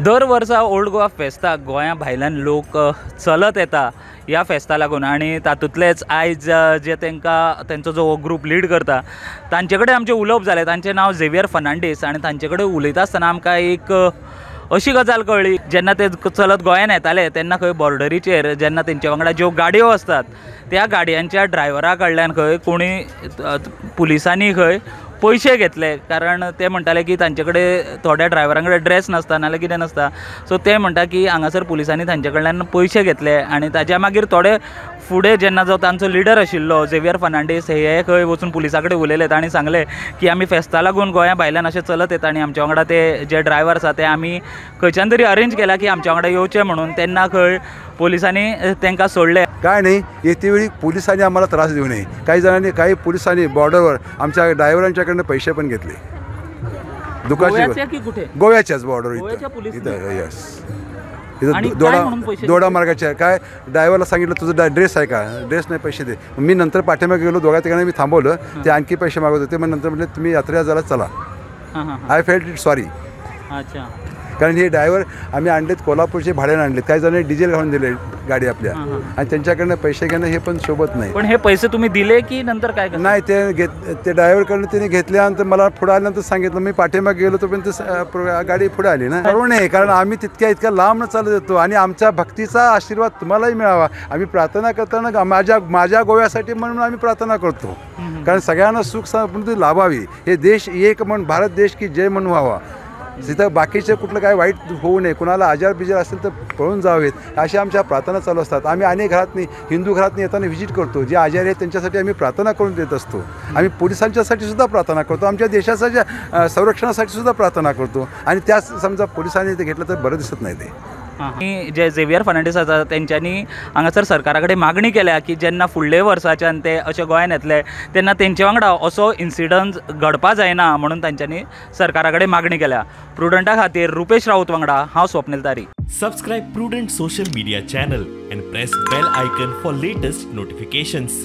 दर वर्सा ओल्ड गोवा फेस्ताक गोंया भायल्यान लोक चलत येता ह्या फेस्ता लागून आनी तातूंतलेच आयज जे तांकां तेंचो जो ग्रूप लीड करता तांचे कडेन आमचें उलोवप जालें. तांचें नांव झेवियर फर्नांडीस आनी तांचे कडेन उलयता आसतना आमकां एक अशी गजाल कळ्ळी, जेन्ना ते चलत गोंयान येताले तेन्ना खंय बॉर्डरीचेर जेन्ना तेंचे वांगडा ज्यो गाडयो आसतात त्या गाडयांच्या ड्रायव्हरा कडल्यान खंय कोणी पुलिसांनी खंय पयशे घेतले, कारण ते म्हणटाले की तांचे कडेन थोड्या ड्रायव्हरां कडेन ड्रेस नासता नाल्यार कितें नासता. सो ते म्हणटा की हांगासर पुलिसांनी तांचे कडल्यान पयशे घेतले आनी ताच्या मागीर थोडे फुडें जेन्ना जो तांचो लिडर आशिल्लो झेवियर फर्नांडीस हे खंय वचून पुलिसां कडेन उलयले तांणी सांगलें की आमी फेस्ता लागून गोंया भायल्यान अशें चलत येता आनी आमच्या वांगडा ते जे ड्रायव्हर आसा ते आमी खंयच्यान तरी अरेंज केला की आमच्या वांगडा येवचे म्हणून. तेन्ना खंय पोलिसांनी तांकां सोडले. काय नाही, येतेवेळी पोलिसांनी आम्हाला त्रास देऊ नये. काही जणांनी, काही पोलिसांनी बॉर्डरवर आमच्या ड्रायव्हरांच्याकडनं पैसे पण घेतले. दुकानाचे गोव्याच्याच बॉर्डर इथं, येस, इथं दोडा दोडा मार्गाच्या. काय ड्रायव्हरला सांगितलं तुझं ड्रेस आहे का, ड्रेस नाही, पैसे दे. मी नंतर पाठीमागे गेलो, दोघा तिघांना मी थांबवलं, ते आणखी पैसे मागत होते. मग नंतर म्हटलं तुम्ही यात्रेला जरा चला. I felt it sorry. अच्छा, कारण हे ड्रायव्हर आम्ही आणलेत कोल्हापूरचे, भाड्याने आणलेत. काही जणांनी डिझेल घालून दिले गाडी आपल्या, आणि त्यांच्याकडनं पैसे घेणं हे पण सोबत नाही. पण हे पैसे तुम्ही दिले की नंतर काय? नाही, ते घेत ते ड्रायव्हरकडनं त्याने घेतल्यानंतर मला पुढं आल्यानंतर सांगितलं. मी पाठीमागे गेलो तोपर्यंत गाडी पुढे आली ना. करू नये, कारण आम्ही तितक्या इतक्या लांब चालत येतो आणि आमच्या भक्तीचा आशीर्वाद तुम्हालाही मिळावा. आम्ही प्रार्थना करताना माझ्या माझ्या गोव्यासाठी म्हणून आम्ही प्रार्थना करतो, कारण सगळ्यांना सुख समृद्धी लाभावी, हे देश एक म्हणून भारत देश की जय म्हणून व्हावा. तिथं बाकीचे कुठलं काय वाईट होऊ नये, कुणाला आजार बिजार असेल तर पळून जावेत, अशा आमच्या प्रार्थना चालू असतात. आम्ही अनेक घरातनी, हिंदू घरातनी येताना व्हिजिट करतो. जे आजारी आहेत त्यांच्यासाठी आम्ही प्रार्थना करून देत असतो. आम्ही पोलिसांच्यासाठी सुद्धा प्रार्थना करतो, आमच्या देशाच्या संरक्षणासाठी सुद्धा प्रार्थना करतो. आणि त्या समजा पोलिसांनी ते घेतलं तर बरं दिसत नाही ते. आनी जे झेवियर फर्नांडीस आसा तेंच्यांनी हांगासर सरकारा कडेन मागणी केल्या की जेन्ना फुडले वर्साच्यान ते अशे गोंयान येतले तेन्ना तेंचे वांगडा असो इन्सिडंट घडपा जायना म्हणून तांच्यांनी सरकारा कडेन मागणी केल्या. प्रुडंटा खातीर रुपेश राऊत वांगडा हांव Swapnil Tari. Subscribe Prudent social media channel and press bell icon for latest notifications.